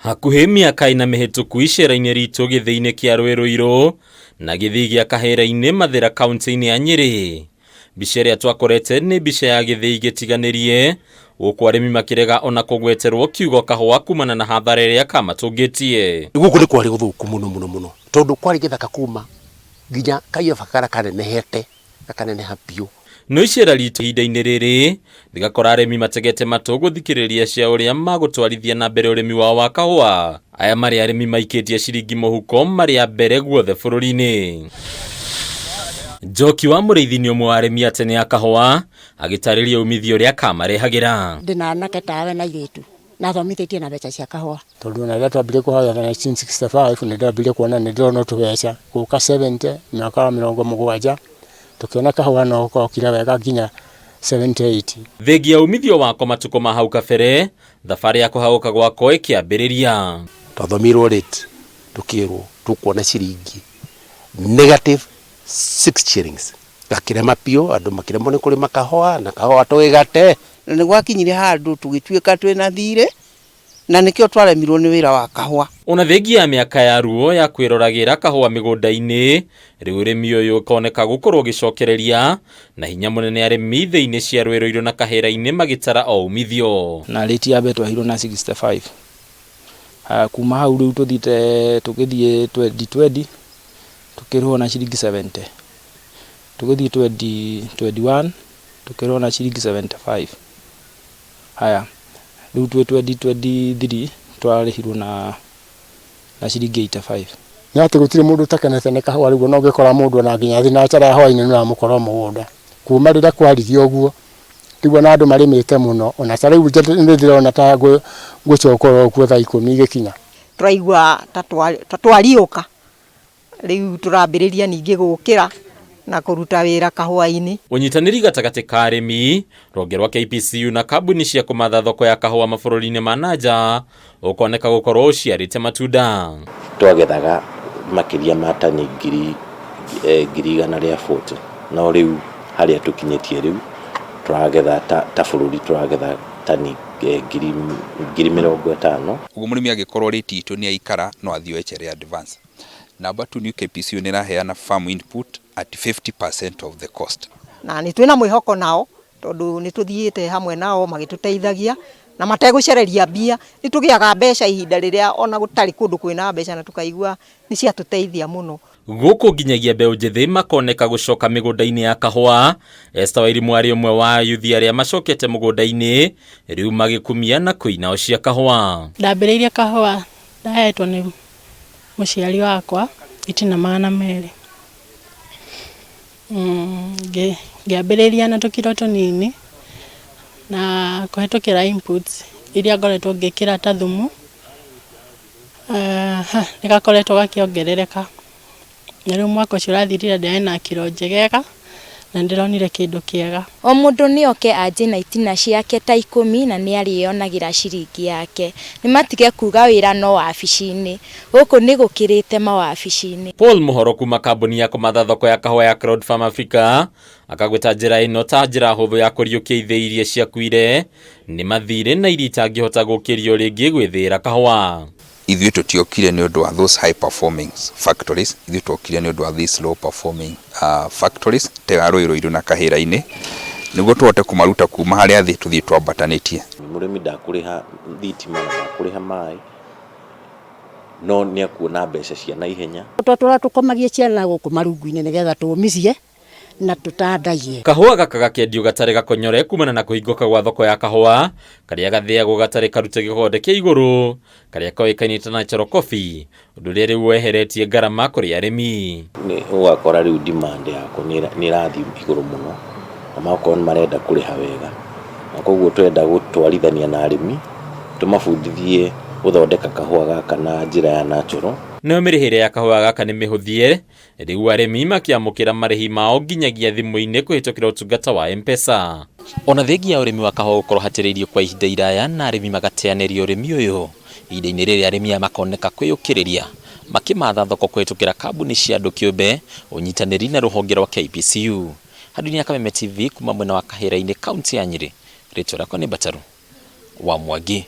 Hakuhĩ mĩaka ĩna mĩhĩtũku icera-inĩ ritũ gĩthĩi-inĩ kĩa Rũĩ Rũirũ na gĩthĩi gĩa Kahĩra-inĩ Mathĩra kaunti-inĩ ya Nyĩrĩ. Mbica ĩrĩa twakorete nĩ mbica ya gĩthĩi gĩtiganĩrie gũkũ arĩmi makĩrega ona kũgweterwo kiugo kahũa kumana na hathara ĩrĩa kamatũngĩtie. Gũkũ nĩ kwarĩ gũthũku mũno mũno mũno tondũ kwarĩ gĩthaka kuma nginya kaiyaba karĩa kanenehete gakaneneha biũ. No icera ritũ ihinda-inĩ rĩrĩ rĩgakora arĩmi mategete matũ gũthikĩrĩria cia ũrĩa magũtwarithia na mbere ũrĩmi wao wa kahũa. Aya marĩ arĩmi maikĩtie ciringi mũhuko marĩ a mbere guothe bũrũri-inĩ. Njoki wa Mũrĩithi nĩ ũmwe wa arĩmi a tene a kahũa, agĩtarĩria umithio ũrĩa kamarehagĩra. Ndĩna anake tawe na airĩtu na thomithĩtie na mbeca cia kahũa. Tondũ ona rĩrĩa twambire kũhoya 1965 nĩ ndambire kuona nĩ ndĩrona tũbeca gũka 70 mĩaka ya 70 tũkĩona kahũa no kokire wega nginya 78. Thengia umithio wako matukũ ma hau kabere, thabarĩ ya kũhagũka gwako ĩkĩambĩrĩria. Twathomirwo rate tũkĩrwo tũkuona ciringi negative 6 shillings gakĩrema biũ andũ makĩremwo nĩ kũrĩma kahũa na kahũa tũgĩgate. Na nĩ gwakinyire handũ tũgĩtuĩka twĩna thirĩ na nĩkĩo twaremirwo nĩ wĩra wa kahũa. Ona thengia ya mĩaka ya ruo ya kwĩroragĩra kahũa mĩgũnda-inĩ, rĩu ũrĩmi ũyũ ũkoneka gũkorwo ũgĩcokereria na hinya mũnene arĩmi thĩ-inĩ cia Rũĩ Rũirũ na Kahĩra-inĩ magĩtara o umithio. Na rate ya mbere twaheirwo na 65. Kuma hau rĩu tũthiĩte tũgĩthiĩ 2020 tũkĩrĩhwo na ciringi 70. Tũgĩthiĩ 2021 tũkĩrĩhwo na ciringi 75. Haya, rĩu twĩ 2023 twarĩhirwo na na ciringi 85. Nĩ atĩ gũtirĩ mũndũ ũtakenete nĩ kahũa rĩu ona ũngĩkora mũndũ ona nginya thinacara ya hwainĩ nĩ ũramũkora o mũgũnda. Kuma rĩrĩa kwaririe ũguo rĩu ona andũ marĩmĩte mũno ona ta rĩu nĩ ndĩrona ta ngũcoka oro kuo thaa ikũmi igĩkinya. Tũraigua ta twariũka Rĩu tũrambĩrĩria ningĩ gũkĩra na kũruta wĩra kahũa-inĩ. Ũnyitanĩri gatagatĩ ka arĩmi, rũhonge rwa KPCU na kambuni cia kũmatha thoko ya kahũa mabũrũri-inĩ ma na nja ũkoneka gũkorwo ũciarĩte matunda. Twagethaga makĩria ma tani 140,000 no rĩu harĩa tũkinyĩtie rĩu tũragetha ta bũrũri tũragetha tani 50,000. Ũguo mũrĩmi angĩkorwo rate itũ nĩ yaikara no athiĩ oe chere advance. Number two nĩ KPCU nĩ ĩraheana farm input at 50% of the cost. Na nĩ twĩna mwĩhoko nao tondũ nĩ tũthiĩte hamwe nao magĩtũteithagia na mategũcereria mbia. Nĩ tũgĩaga mbeca ihinda rĩrĩa ona gũtarĩ kũndũ kwĩna mbeca na tũkaigua nĩ ciatũteithia mũno. Gũkũ nginyagia mbeũ njĩthĩ makoneka gũcoka mĩgũnda-inĩ ya kahũa. Esther Wairimu arĩ ũmwe wa ayuthi arĩa macokete mũgũnda-inĩ rĩu magĩkumia na kũina o cia kahũa. Ndambĩrĩirie kahũa ndahetwo nĩ mũciari wakwa itina 200. Ngĩambĩrĩria na tũkiro tũnini na kũhetũkĩra inputs iria ngoretwo ngĩkĩra ta thumu, nĩ gakoretwo gakĩongerereka. Na rĩu mwaka ũcio ũrathirire ndĩrarĩ na kiro njegega na nĩ ndĩronire kĩndũ kĩega. O mũndũ nĩ oke anjie na itina ciake ta ikũmi na nĩ arĩyonagĩra ciringi yake. Nĩ matige kuga wĩra no wabici-inĩ. Gũkũ nĩ gũkĩrĩte mawabici-inĩ. Paul Mũhoro kuma kambuni ya kũmatha thoko ya kahũa ya Crowd Farm Africa akagweta njĩra ĩno ta njĩra hũthũ ya kũriũkia ithĩi iria ciakuire nĩ mathirĩ na iria itangĩhota gũkĩrio rĩngĩ gwĩthĩĩra kahũa. Ithuĩ tũtiokire nĩ ũndũ wa those high performing factories, ithuĩ twokire nĩ ũndũ wa these low performing factories ta ya Rũĩ Rũirũ na Kahĩra-inĩ, nĩguo tũhote kũmaruta kuma harĩa thĩ tũthiĩ twambatanĩtie. Mũrĩmi ndakũrĩha thitima na ndakũrĩha maĩ, no nĩ ekuona mbeca cia naihenya. Twatũra tũkomagie ciana gũkũ marungu-inĩ nĩgetha tũmicie na tũtandaiye. Kahũa gaka gakendio gatarĩ gakonyore kumana na kũhingũka gwa thoko ya kahũa karĩa gathĩagwo gatarĩ karute gĩkonde kĩa igũrũ karĩa koĩkaine ta natural coffee, ũndũ ũrĩa rĩu weheretie ngarama kũrĩ arĩmi. Nĩ ũgakora rĩu demand yako nĩ ĩrathiĩ igũrũ mũno na magakorwo nĩ marenda kũrĩha wega, na koguo tũrenda gũtwarithania na arĩmi tũmabundithie gũthondeka kahũa gaka na njĩra ya natural. Nayo mĩrĩhĩre ya kahũa gaka nĩ mĩhũthie Rĩu arĩmi makĩamũkĩra marĩhi mao nginyagia thimũ-inĩ kũhĩtũkĩra ũtungata wa M-Pesa. Ona thengia ya ũrĩmi wa kahũa gũkorwo hatĩrĩirio kwa ihinda iraya na arĩmi magateanĩria ũrĩmi ũyũ, ihinda-inĩ rĩrĩ arĩmi aya makoneka kwĩyũkĩrĩria makĩmatha thoko kũhĩtũkĩra kambuni cia andũ kĩũmbe, ũnyitanĩri na rũhonge rwa KPCU. Handũ-inĩ ya Kameme TV kuma mwena wa Kahĩra-inĩ kaunti ya Nyĩrĩ, rĩtwa rĩakwa nĩ Mbataru wa Mwangi.